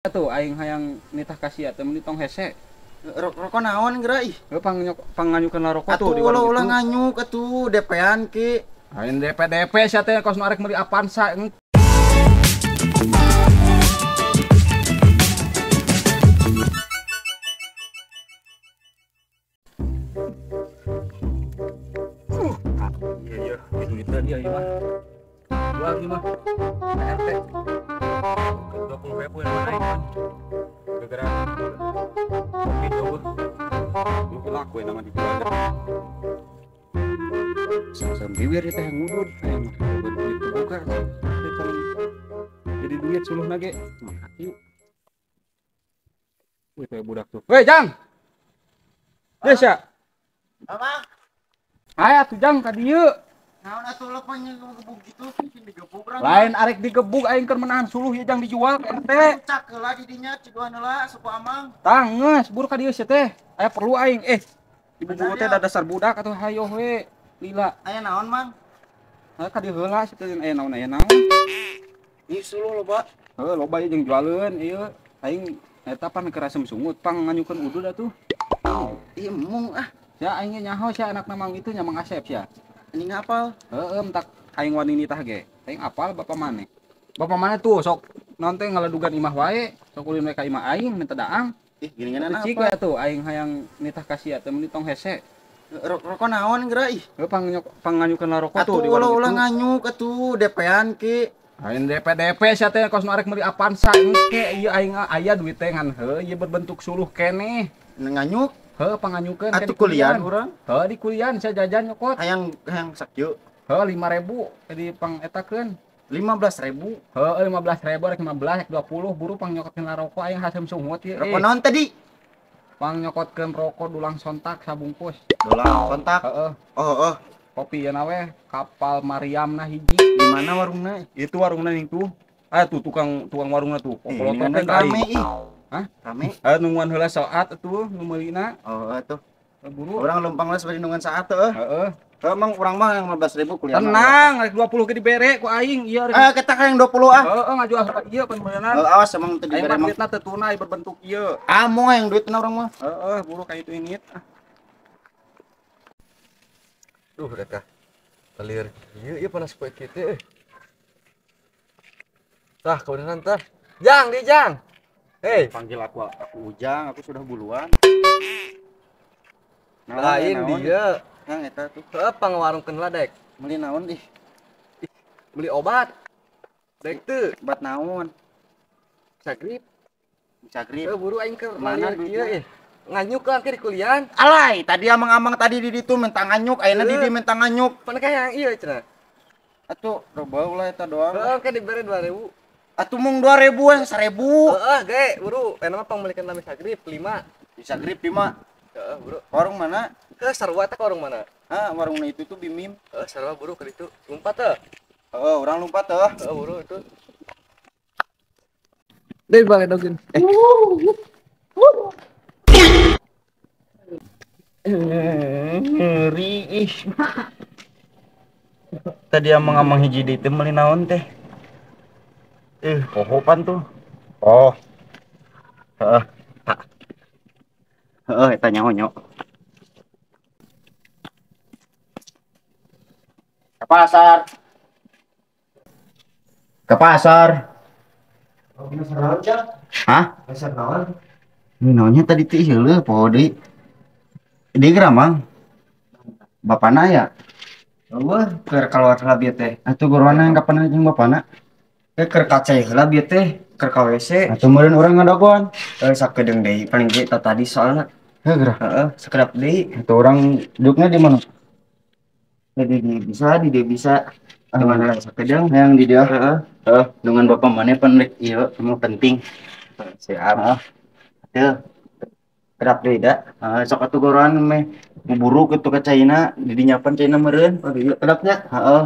Tuh aing hayang nitah ka sia teh meuni tong hese. Rokok naon geura ih. Heuh panganyukeun rokok tuh di warung. Atuh ulah nganyuk atuh DP-an ki. Aing DP DP sia teh kos nu arek meuli Avanza. Iya iya, duitna dia ieu mah. Jual ieu mah. RT. 20.000 yang naik kan. Gara-gara kopi jauh. Mungkin laku ya nama dijual deh. Sama-sama bibir teh yang ngudud. Hayang duit buka. Jadi duit suluh nage. Yuk. Wih, kayak budak tuh. Weh, Jang. Desa. Apa? Aya tuh Jang ka dieu. Naon atuh lepan ngegebug gitu sih digebug urang. Lain arek digebug aing keur menahan suluh ieu jang dijual ke RT. Cak heula di dinya ciduan heula suku amang. Tah geus buru ka dieu sia teh. Aya perlu aing dibubu teh da dasar budak atuh hayoh we lila. Aya naon Mang? Heuh ka dieu heula sia teh aya naon aya naon. Ieu suluh loba. Heuh loba ieu jeung jualeun ieu. Aing eta pan keur asem sungut pang nganyukeun udud atuh. Ih embung ah. Sia aing ge nyaho sia anakna Mang itu nya Mang Asep sia. Ini ngapal? Heeh, tak aing wani nitah ge. Aing apal bapak maneh. Bapak maneh tuh sok naon teh ngaledugan imah wae, sok ulin we ka imah aing minta daang. Ih, geuningan apa? Cik we atuh aing hayang nitah ka sia teh meuni tong hese. Rokok naon geura ih. Heuh panganyukeun rokok tuh di warung. Atuh ulah nganyuk atuh DP-an ki. Aing DP DP sia teh kos nu arek meuli Avanza engke ieu aing aya duit teh ngan heuh ieu berbentuk suluh keneh. Nganyuk? Heuh panganyukeun atuh kulian urang. Heuh di kulian sia jajan nyokot. Hayang hayang sakieu. Heuh 5.000 di pangetakeun. 15.000. Heuh 15.000 rek 15 rek 20 buru pangnyokokeun rokok aing hasem sungut ieu. Rokok naon tadi? Pangnyokokeun rokok dulang sontak sabungkus. Dulang sontak? Heeh. Oh heeh. Kopi yeuna we kapal Mariam nah hiji. Di mana warungna? Itu warungna ning tuh. Ah tuh tukang warungna tuh. Koplotokeun ka rame ih. Hah? Rame. Nungguan heula saat atuh nu meulina. Oh, atuh. Buru. Urang lempang geus bari nungguan saat heuh. Heeh. Heuh mang urang mah yang 15.000 kuliah. Tenang, rek 20 ge dibere ku aing ieu rek. Ah, kita ka yang 20 ah. Heeh, ngajual ieu pan beuneunan. Heuh, awas emang teu dibere mah. Duitna teu tunai berbentuk ieu. Ah, moal yang duitna urang mah. Heeh, buru ka itu ingit. Duh, rek ah. Talir ieu ieu panas poe kieu teh. Tah, kebenaran tah. Jang, di Jang. Hei, panggil aku Ujang, aku sudah buluan. Lain dia. Hang eta tuh. Heuh, pangwarungkeun heula dek. Meuli naon ih? Beli obat. Dek teu, obat naon? Sagrip. Sagrip. Heuh, buru aing keur mana kieu ih. Nganyuk ka di kulian. Alay, tadi amang-amang tadi di ditu minta nganyuk, ayeuna di dieu minta nganyuk. Pan ka yang ieu cenah. Atuh, loba ulah eta doang. Heuh, ka dibere 2.000. Atuh mung 2.000 1.000. Heeh, ge, buru. Enak mah pangmeulikeun lami sagrip 5. Bisa grip 5. Heeh, buru. Warung mana? Ke sarua teh warung mana? Hah, warungna itu tuh Bimim. Heeh, sarua buru ke ditu. Lumpat teh. Heeh, urang lumpat teh. Heeh, buru itu. Deui balik dogeun. Ngeri ih. Tadi amang-amang hiji deui teh meuli naon teh? Pohopan tuh. Oh. Heeh. Heeh, eta nyaho nyo. Ke pasar. Ke pasar. Hah? Pasar naon? Ini naonnya tadi teh heuleuh poho deui. Deui geura Mang. Bapana ya? Eueuh, keur kaluar heula bieu teh. Atuh guruana yang kapan jeung bapana? Keur kaca heula bieu teh, keur ka WC. Atuh meureun urang ngadagoan. Sakedeung deui paling ge tadi soalna. Heuh geura. Heeh, sakedap deui. Atuh urang dudukna di mana? Di bisa, di dia bisa. Di mana sakedeung? Yang di dia. Heeh. Heeh, dengan bapak maneh pan rek ieu emang penting. Siap. Heeh. Teu. Kedap deui da. Heeh, sok atuh guruan meh buburu kitu ka caina, di dinya pan caina meureun. Oh, iya kedapnya. Heeh.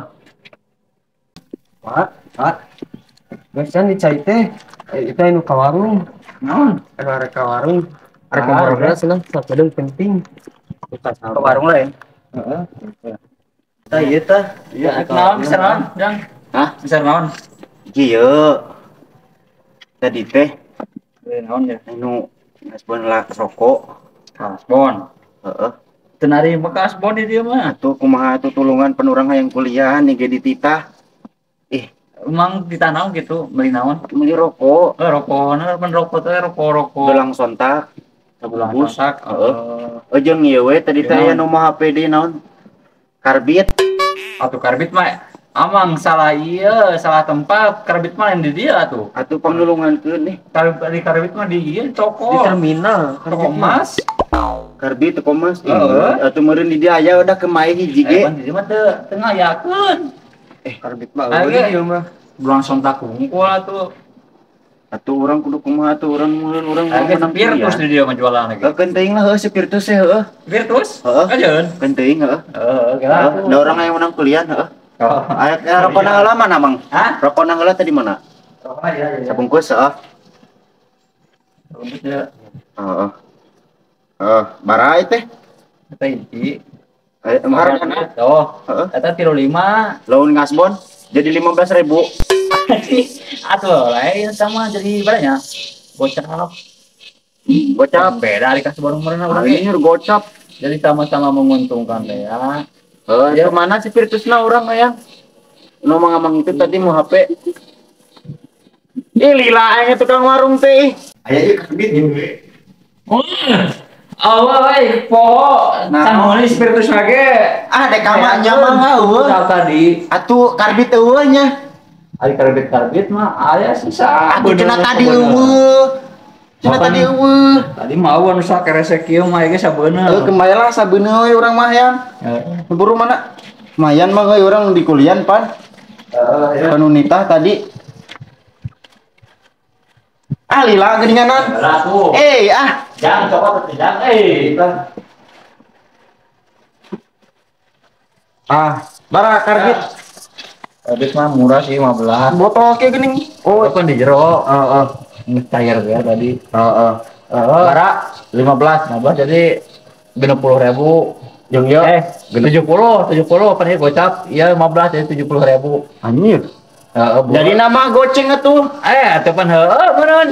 Pak, Pak. Geus di cai teh, itu anu ka warung. Naon? Anu arek ka warung. Arek ka warung cenah sakedeung penting. Ka warung lain. Heeh. Tah ieu tah. Iya, naon bisa naon, Jang? Hah? Bisa naon? Kieu. Tadi teh Naon ya? Anu ngasbon lah rokok. Kasbon. Heeh. Teu narima kasbon di dieu mah. Atuh kumaha atuh tulungan pan urang hayang kuliah nih ge dititah. Emang ditanam gitu, beli naon? Beli rokok. Rokok, nah, pan rokok teh rokok-rokok. Dulang sontak. Dulang sontak. Heeh. Jeung ieu we tadi teh aya nu mah HP deui naon? Karbit. Atuh karbit mah amang salah ieu, salah tempat. Karbit mah lain di dieu atuh. Atuh pangnulungankeun nih. Karbit mah di ieu toko. Di terminal, toko emas. Karbit toko emas. Heeh. Atuh meureun di dieu aya udah kemae hiji ge. Di dieu mah teu ngayakeun. Karbit mah eueuh ieu mah. Dulang sontak hungkul atuh. Atuh urang kudu kumaha atuh urang meureun urang menang spiritus di dieu mah jualan lagi. Heuh teuing lah heuh spiritus teh heuh. Spiritus? Heeh. Kajeun. Keun teuing heuh. Heeh, kira. Da urang aya menang kuliah heuh. Aya rokona heula mana, Mang? Hah? Rokona heula tadi mana? Rokona ya. Sabungkus heeh. Sabungkus ya. Heeh. Heeh, barai teh. Eta hiji. Hargana? Oh, heeh. Eta 35. Laun ngasbon jadi 15.000. Atuh lain sama jadi banyak. Gocap. Gocap beda ari kasbon meureun urang ge. Gocap. Jadi sama-sama menguntungkan teh ya. Heeh, ya. Mana sih spiritusna urang aya? Nu mang-amang itu tadi mau HP. Ih lila aing tukang warung teh. Aya ieu karbit. Awal we poho can meuli spiritus lagi. Ah dek kama nya mah eueuh. Tadi atuh karbit eueuh nya. Ari karbit-karbit mah aya susah. Atuh cenah tadi eueuh. Cenah tadi eueuh. Tadi mah eueuh nu sakeresek kieu mah ge sabeuneuh. Heuh kembali lah sabeuneuh we urang mah yang. Buru mana? Lumayan mah euy urang di kulian pan. Heeh. Pan unitah tadi. Ah lila geuninganan. Eh ah. Jang coba teh jang eh. Ah, bara karbit. Karbit mah murah sih 15. Botol kieu geuning. Oh, kan di jero. Heeh. Cair ya tadi. Heeh. Bara 15. 15 jadi 60.000. Jeung ieu 70 pan ieu gocap. Ieu 15 jadi 70.000. Anjir. Heeh. Jadi nama goceng atuh. Atuh pan heueuh meureun.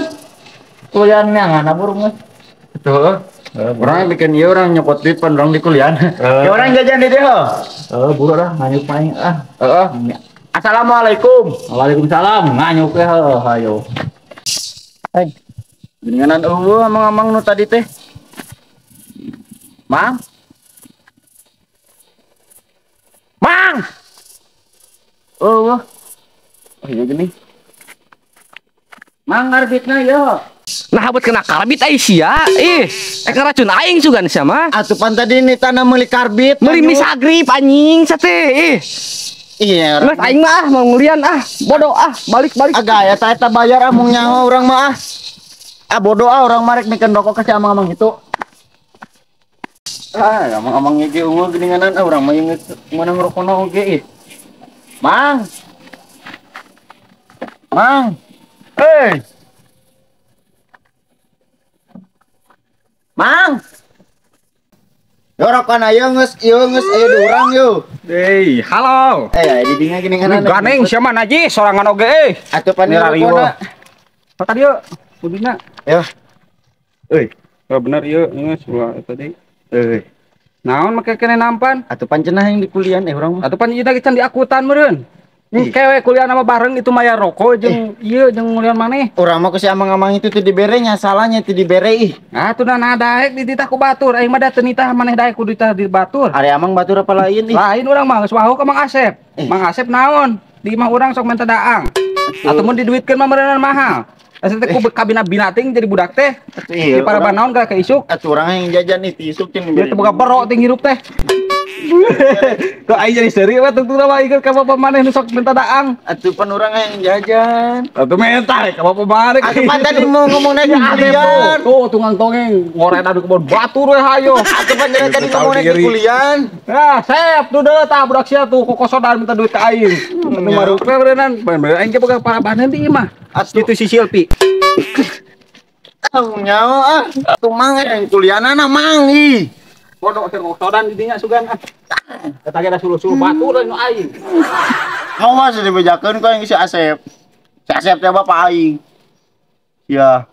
Kuliah nyangan burung mah. Tuh. Orang bikin ieu orang nyokot duit pan urang di kuliah. Ya orang jajan di dieu. Heeh, buru lah nganyuk paing ah. Heeh. Assalamualaikum. Waalaikumsalam. Nganyuk we heuh hayo. Hei. Geuninganan eueuh amang-amang nu tadi teh. Mang. Mang. Eueuh. Oh iya gini. Mang karbitna ieu. Nah buat kena karbit ai sia. Ih, racun aing sugan sia mah. Atuh pan tadi ni tanah meuli karbit. Meuli misagrip anjing sate. Ih. Iya, orang aing mah ah mau ngulian ah, bodoh ah, balik-balik. Agak ya eta bayar ah mung nyaho urang mah ah. Ah bodoh ah urang marek mikeun rokok ka si amang-amang itu. Ah, amang-amang ge eueuh geuninganan ah urang mah ieu meunang rokona oge ih. Mang. Mang. Hei. Mang. Yo rokan ayo geus ieu geus aya di urang yo. Hei, halo. Eh, di dinya gini kan. Ganeng sia mah najis sorangan oge euy. Atuh pan rokona. Tadi ieu kuduna. Yo. Euy, oh bener ieu geus ulah tadi. Euy. Naon make kene nampan? Atuh pan cenah yang di kuliah urang mah. Atuh pan ieu can di akutan meureun. Kewe kuliah nama bareng itu maya rokok jeung ieu jeung ngulian maneh. Urang mah ku si amang-amang itu teu dibere nya salahnya teu dibere ih. Ah tuh nah daek dititah ku batur aing mah da teu nitah maneh daek kudu ditah di batur. Ari amang batur apa lain ih? Lain urang mah geus wahuk ka Mang Asep. Mang Asep naon? Di imah urang sok minta daang. Atuh mun diduitkeun mah meureunana mahal. Asa teh ku kabina-binating jadi budak teh. Di paraban naon ka isuk. Atuh urang yang jajan ih ti isuk jeung dibere. Teu boga berok ting hirup teh. Kok aing jadi seuri we tungtung mah ikut ka bapak maneh nu sok minta daang. Atuh pan urang yang jajan. Atuh minta ka bapak maneh. Atuh pan tadi mau ngomong di kulian. Tuh tunggang tongeng ngoret adu kebon batur we hayo. Atuh pan tadi ngomong di kulian. Nah, sep tuh deui tah budak sia tuh kokosodan minta duit ka aing. Atuh maruk we beureunan. Bener aing ge boga parabanan di imah. Atuh si Silpi. Ah nyaho ah. Atuh mang yang kulianana mang ih. Bodoh keur ngotodan di dinya sugan ah. Eta ge da suluh-suluh batur nu aing. Awas dibejakeun ku aing si Asep. Si Asep teh bapak aing. Ya.